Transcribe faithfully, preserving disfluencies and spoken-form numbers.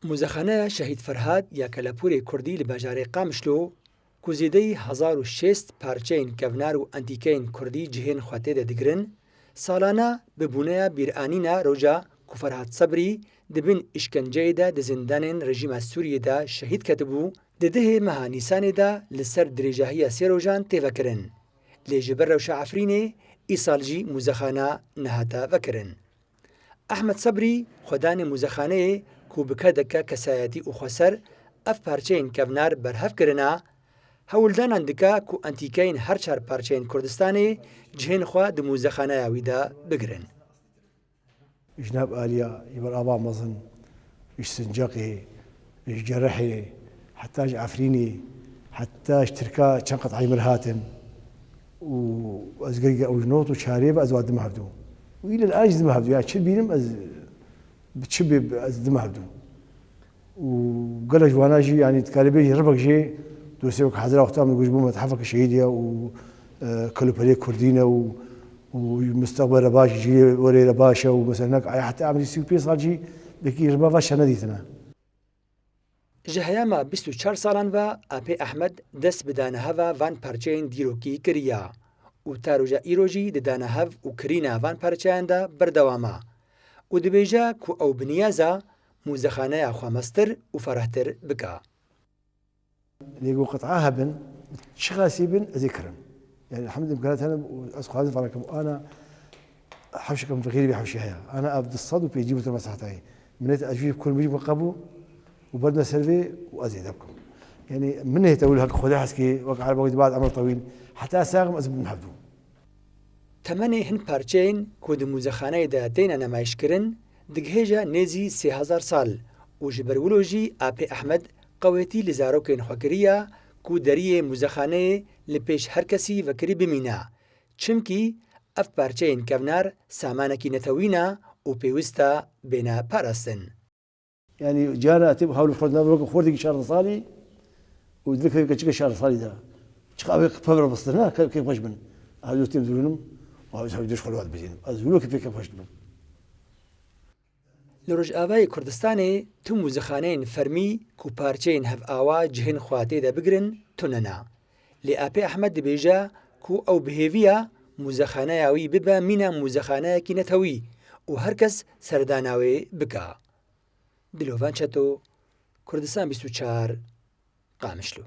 Muzexaneya Şehîd Ferhad ya Kelepûrê Kurdî li bajarê Qamişlo, ku zêdeyî hezar û şêst parçeyên kevnar û entîkeyên kurdî cihên xwe tê de digirin, salane bi bûneya bîranîna roja ku Ferhad Sebrî di bin îşkenceyê de di zindanên rejîma Sûriyê de şehîd ketibû, di dehê meha Nîsanê de li ser dirêjahiya sê rojan tê vekirin. Lê ji ber rewşa Efrînê, îsal jî muzexana nehate vekirin. Ehmed Sebrî, xwedanê muzexaneyê ku bi kedeke kesayetî û xweser ev parçeyên kevnar berhev kirina, hewldanan dike ku entîkeyên her çar parçeyên Kurdistanê cihên xwe di muzexaneya wî de bigirin. Ji nav aliya ji ber ava mezin, ji Sincaqê, ji Cerehê, heta ji Efrînê, heta ji Tirka çend qet'ayê min hatin. Û ez girgî ew ji not û çarê ve ez wa dim hevdû. Û île li an jî dim hevdû. Ya çi bînim ez bi çi bê ez dim hevdû. Û gelek ji wana jî, yanî dikarî bêjî ribek jê dosyê wek Hezra Wexta min got ji bo me methefeke şehîdê ye û, e, kelûpelê kurdî ne û, û mustaqbel re baş, jî werê re baş e û mesela nek aya heta emrî sî û pênc sal jî bekî riba ve şe nedîtine. Ji heyama bîst û çar salan ve Apê Ehmed dest bi daneheva van parçeyên dîrokî kiriya û ta roja îro jî di danehev û kirîna van parçeyan de berdewam e û dibêje ku ew bi niyaz e muzexaneya xwe mestir û ferehtir bike. Lê ku qet'a hebin, çiqasî bin, ez ê kirim. Yani, elhamdülillah, imkanat hene, ez xwazim fera kim. Ana hewşekim bi xêrî bê hewşî heye. Ana ev di sed û pêncî metre mesafetayê. Min êt ez jî kur min jî qebû û berdime ser vê û ez ê de bikim. Yani, min êt ewil hek Xwedê heskê, wek Ereba gotiye, bad emr tewîl. Heta saxim ez bim hevdû. Temenê hin parçeyên ku di muzexaneyê de têne nemayiş kirin, digihêje nêzî sê hezar sal û ji ber wilo jî Apê Ehmed qewetî li zarokên xwe kiriye ku deriyê muzexaneyê li pêş her kesî vekirî bimîne. Çimkî ev parçeyên kevnar samanekî netewî ne û pêwist e bêne parastin. Yani, cara te hewlê xwe dina weke xortekî şazdeh salî û dilê kevê keçike şazdeh salî de. Çiqa ew ê pev re bistine, ke-, kêfxweş bin. Ez wê têm dirûnim, û ez hewlê xwe li we dibijêrim. Ez wilo kê pê kêfxweş dibim. Li Rojavayê Kurdistanê tu muzexaneyên fermî ku parçeyên hevawa cihên xwe tê de bigirin, tune ne. Lê Apê Ehmed dibêje ku ew bi hêvî ye muzexaneya wî bibe mîna muzexaneyekî netewî û her kes serdana wê bike. Dilovan Çeto, Kurdistan bîst û çar, Qamişlo.